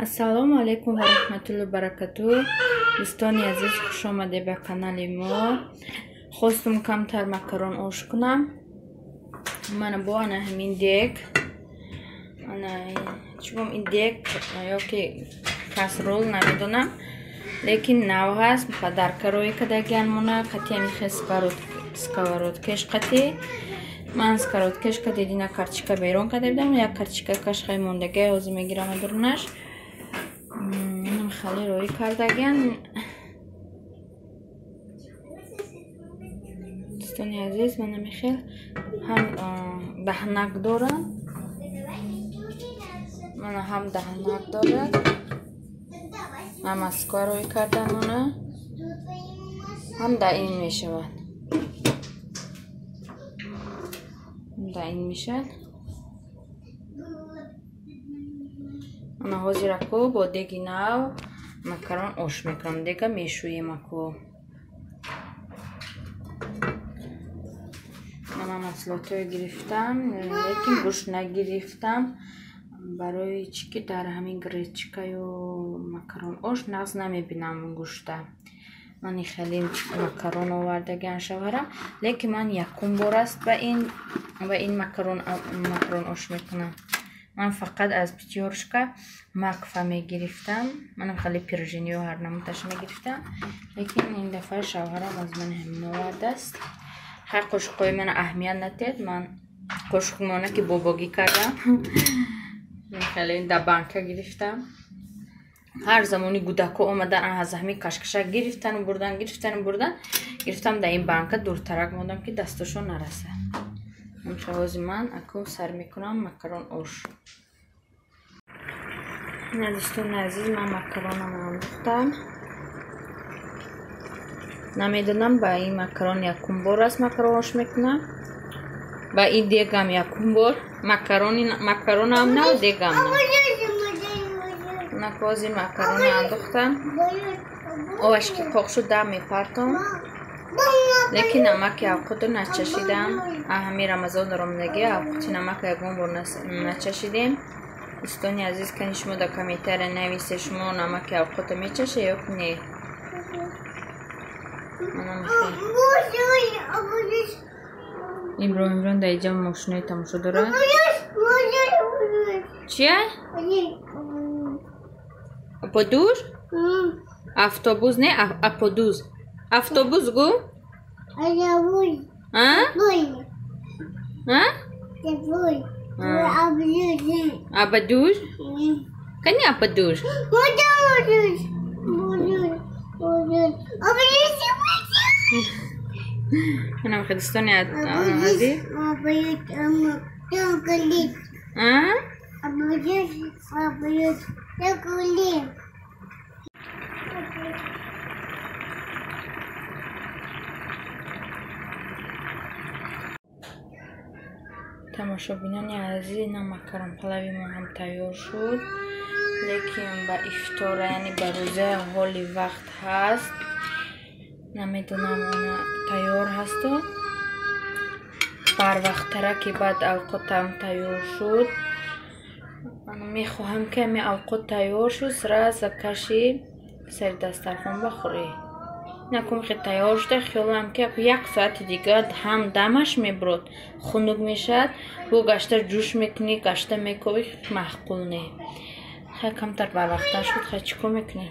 Ассалому алайкум ва раҳматуллоҳи ва баракатуҳ. Дӯстони азиз, хуш омадед ба канали мо. Хостум камтар макарон ош кунам. Мана бо ана ҳамин дег. Ана чигом ин дег ёки касрол намедонам, лекин нав ҳаст, падарка рӯй кардагиан мона қати ҳамин хел сковородкеш қати. Ман сковородкеш қати дина карчика берун карда будам, як карчика кашхай мондагия ҳозир мегирам дурунаш. Хали рӯй кардагиан. Дӯстони азиз, мана михел ҳам даҳнак дорам, мана ҳам даҳнак дорад, ҳам Москва рӯй кардан она, ҳам да ин мешавад, да ин мешавад. Ана ҳозир аку бо деги нав макарон ош мекунам, дега мешӯем аку. Мана маҳсулотҳое гирифтам, лекин гӯшт нагирифтам, барои чӣ ки дар ҳамин гречкаю макарон ош нағз намебинам гӯшта. Ман хеле макарон овардагиан шавҳарам, лекин ман якум бор аст ба ин макарон ош мекунам. Ман фақат аз Пятёрочка макфа мегирифтам, манам хеле пирожниё ҳар намудаш мегирифтам, лекин ин дафъа шавҳарам аз ман ҳамин овардааст. Хай қошуқҳои мана аҳамият натед, ман қошуқмона ки бобогӣ кардам, хеле дар банка гирифтам. Ҳар замони гудако омадан аз ҳамин кашкаша гирифтану бурдан, гирифтану бурдан, гирифтам дар ин банка дуртарак мондам ки дастошон нарасад. Ҳозир ман аку сар мекунам макарон ош. Ина дӯстони азиз, ман макаронам андохтам. Намедонам ба ин макарон якум бор аст макарон ош мекунам, ба ин дегам якум бор макаронам нав, дегам нав. Ҳозир макарони андохтам, оваш ки қоқ шуд дам мепартом, лекин намаки авқотро начашидам. Ҳамин Рамазон даромадагӣ авқоти намака ягон бор начашидем. Дӯстони азиз, кани шумо дар комментария нависед, шумо намаки авқотро мечашед ё не? Иброҳимҷон дар инҷа мошинаи тамошо дорад. Чия? Аподуз? Автобус не, аподуз. Автобус гу? А? А? Абадуз? Кани ападуз? Манам дӯстони азиз. А? Тамошобинони азиз, ина макарон палави мо ҳам тайёр шуд, лекин ба ифтора, яъне ба рӯзаи ҳоли вақт ҳаст, намедонам она тайёр ҳасту. Барвақттара ки баъд авқотам тайёр шуд, мехоҳам ки ҳамин авқот тайёр шуд, сразу каши сари дастархон бахӯрӣ. Накун хе тайёр шуда, хиёлам ки як соати дигар ҳам дамаш мебурод, хунук мешавад, бо гашта ҷӯш мекунӣ, гашта мекобӣ, маъқул не. Хай камтар барвақттар шуд, хай чӣ кор мекунӣ?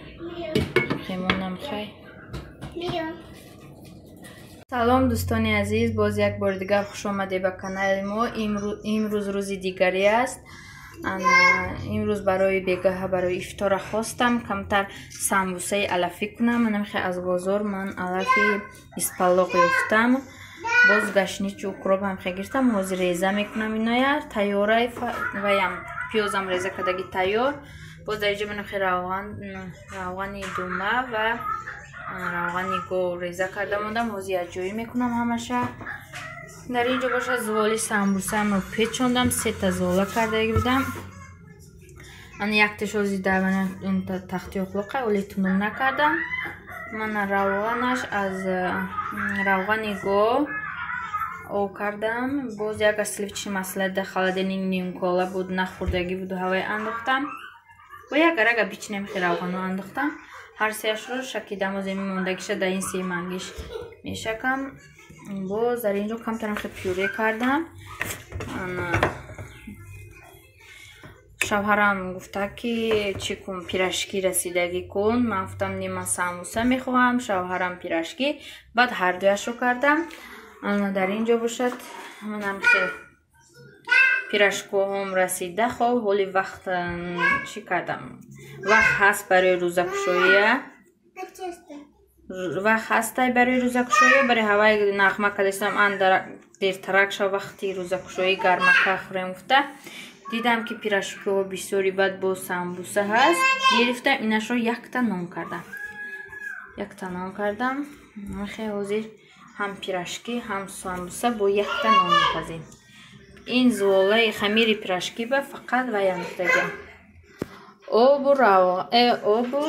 Хемонам хай. Салом дӯстони азиз, боз як бори дигар хуш омадед ба канали мо. Имрӯз рӯзи дигаре аст. Имрӯз барои бегаҳа, барои ифтора хостам камтар самбусаи алафӣ кунам. Манам хе аз бозор ман алафи испалоқ ёфтам, боз гашничу укроп ҳам хе гирифтам. Ҳозир реза мекунам иноя тайёрай, ваям пиёзам реза кардаги тайёр. Боз дар инҷо манам хе равғани дума ва равғани гов реза карда мондам. Ҳозир якҷоӣ мекунам ҳамаша. Дар инҷо бошад зуволи самбусамро печондам, сета зола кардаги будам. Ана якташ ҳозир дар тахти охлоқа, оле тунук накардам. Мана равғанаш аз равғани гов об кардам. Боз як сливочное масло дар холодильник нимкола буд, нахӯрдагӣ буду ҳавай андохтам. Бо як арага бичинем хе равғану андохтам. Ҳар сеашро шакидам, оз еми мондагиша дар ин се мангиш мешакам. Боз дар инҷо камтарам хе пюре кардам. Шавҳарам гуфта ки чӣ кун, пирашки расидагӣ кун. Ман гуфтам не, ман самбуса мехоҳам, шавҳарам пирашки. Баъд ҳардуяшро кардам. Дар инҷо бошад манам хе пирашкоҳом расида. Хоб ҳоли вақт чӣ кардам, вақт ҳаст барои рӯзакушоия, вақт ҳастай барои рӯзакушоия. Барои ҳаваи нағма кардастам, дертарак шав вақти рӯзакушоӣ гармака хӯрем гуфта. Дидам ки пирашкиҳо бисёри, баъд бо самбуса ҳаст, гирифтам инашро якта нон кардам. Якта нон кардам. Хе ҳозир ҳам пирашки ҳам самбуса бо якта нон мепазем. Ин зуолаи хамири пирашки ба фақат вай андохтагиам. Обу обу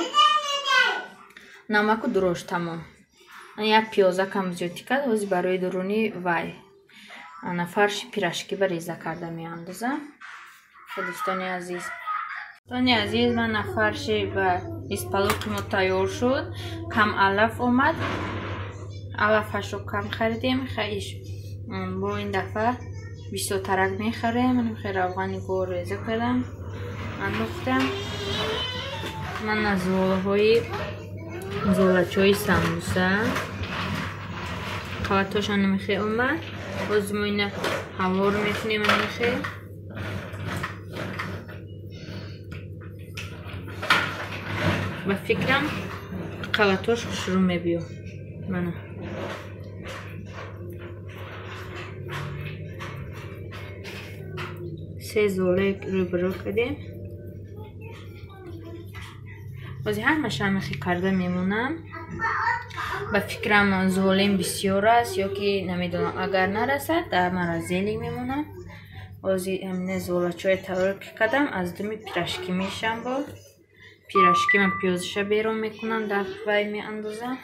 намаку дурош тамом. Як пиёза кам зиёдтӣ кард, ҳозир барои дуруни вай ана фарши пирашки ба реза карда меандозам. Дӯстони азиз, дӯстони азиз, мана фарши ба испалоқи мо тайёр шуд. Кам алаф омад, алафашро кам харидем. Хаиш бо ин дафъа бисёртарак мехарем. Хе равғани гор реза кардам, андохтам. Мана золаҳои золачои самбуса қаватошан намехе омад. Боз мо ина ҳавор мекунем намехе. Ба фикрам қаватош хушрӯ мебиё. Мана се золаи рӯбарӯ кардем. Бози ҳамаша ҳамахе карда мемонам. Ба фикрам золем бисёр аст ё ки намедонам, агар нарасад дар морозилник мемонам. Бози ҳамина золачое тайёр кардам, аз думи пирашки мешам. Бо пирашки ман пиёзаша берун мекунам, дар вай меандозам.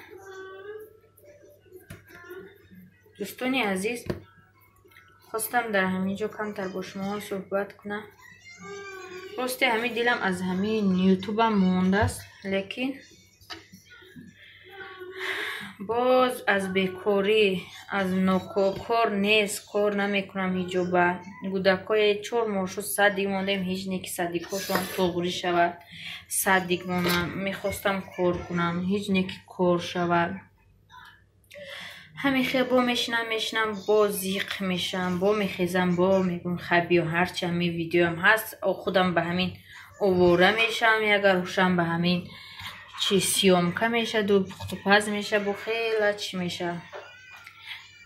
Дӯстони азиз, хостам дар ҳамин ҷо камтар бо шумо суҳбат кунам. Рости ҳамин дилам аз ҳамин ютубам мондааст, лекин боз аз бекорӣ, аз нокор нест, кор намекунам ҳиҷоба. Гудакҳои 4 моҳ шуд садик мондем, ҳеҷ не ки садикҳошон туғрӣ шавад, садик монам. Мехостам кор кунам, ҳеҷ не ки кор шавад. Ҳамин хел бо мешинам, мешинам, бо зиқ мешавам, бо мехезам, бо мегӯям хай биё, ҳарчи ҳамин видеоам ҳаст, худам ба ҳамин овора мешавам, ягар ҳушам ба ҳамин чи съёмка мешаду пухтупаз меша, бо хела чӣ меша.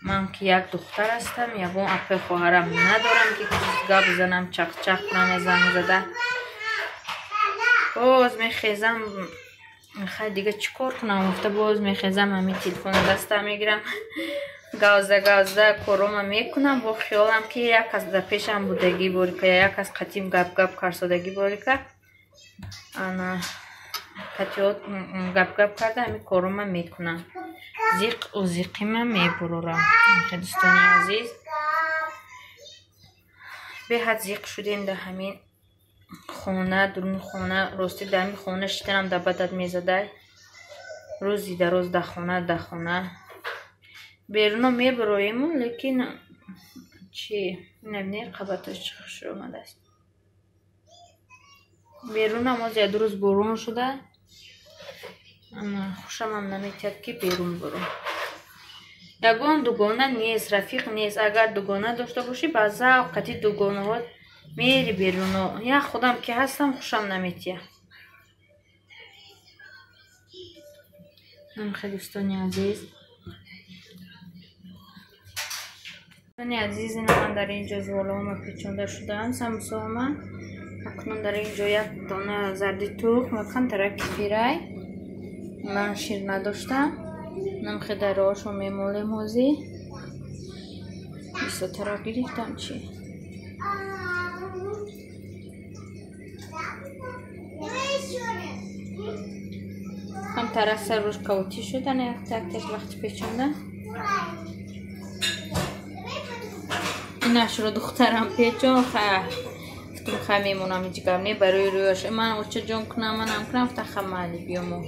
Ман ки як духтар ҳастам, ягон апаи хоҳарам надорам ки гап занам, чақчақ кунам, занг зада. Боз мехезам, хай дига чӣ кор кунам гуфта, боз мехезам, ҳамин телефонро даста мегирам, гавза гавза корома мекунам, бо хиёлам ки як кас дар пешам будагӣ борика, як кас қатим гап гап карсодагӣ борика. Ана қатиёт гап гап карда ҳамин корома мекунам. Зиқ зиқима мебурорам. Дӯстони азиз, беҳад зиқ шудем дар ҳамин хона, дуруни хона. Рости дар ҳамин хона шиданам дар бадат мезадай. Рӯзи дароз дар хона, дар хона. Беруно мебуроему, лекин чи набинед қабатош чӣ хушрӯ омадааст. Берунам оз як рӯз борон шуда, хушамам наметиҳад ки берун бурам. Ягон дугона нест, рафиқ нест. Агар дугона дошта бошӣ, ба завқ қати дугонаҳо мери беруно. Як худам ки ҳастам, хушам наметиҳад. Дӯстони азиз, дӯстони азиз, ина ман дар ин ҷо золаҳома печонда шудаам, самбусаҳома. Акнун дар ин ҷо як дона зарди тухм ва камтарак кефирай. Ман шир надоштам. Намхе дароҳошо мемолем ҳозир. Бисёртарак гирифтам чи. Камтарак сар рӯш кавотӣ шудан, якташ вақти печонда. Инашро духтарам печон, Гуфтам хай мемонам, ҳеҷ гап не, барои рӯяш ман оча ҷон кунам, манам кунам, гуфта ха майли биёмо.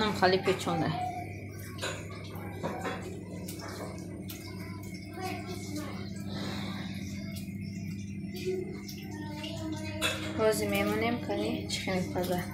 Нам хали печонда. Ҳозир мемонем, кани чӣ хел мепазад.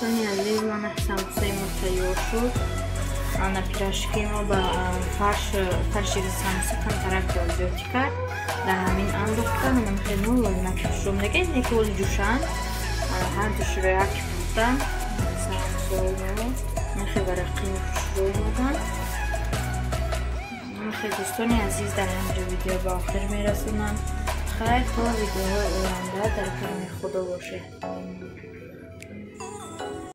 Дӯстони азиз, мана самбусаи мо тайёр шуд. Ана пирожки мо ба фарши самбуса камтарак зиёдӣ кард. Дар ҳамин андохта манам хеле лоймаки хушрӯ мегӯяд, не ки оли ҷӯшанд. Ҳар душро як пухтам. Самбусаи мо мехе варақи хушрӯ омаданд. Мехе дӯстони азиз, дар ҳаминҷо видео ба охир мерасонам. Хайр, то видеоҳои оянда дар паноҳи Худо бошед.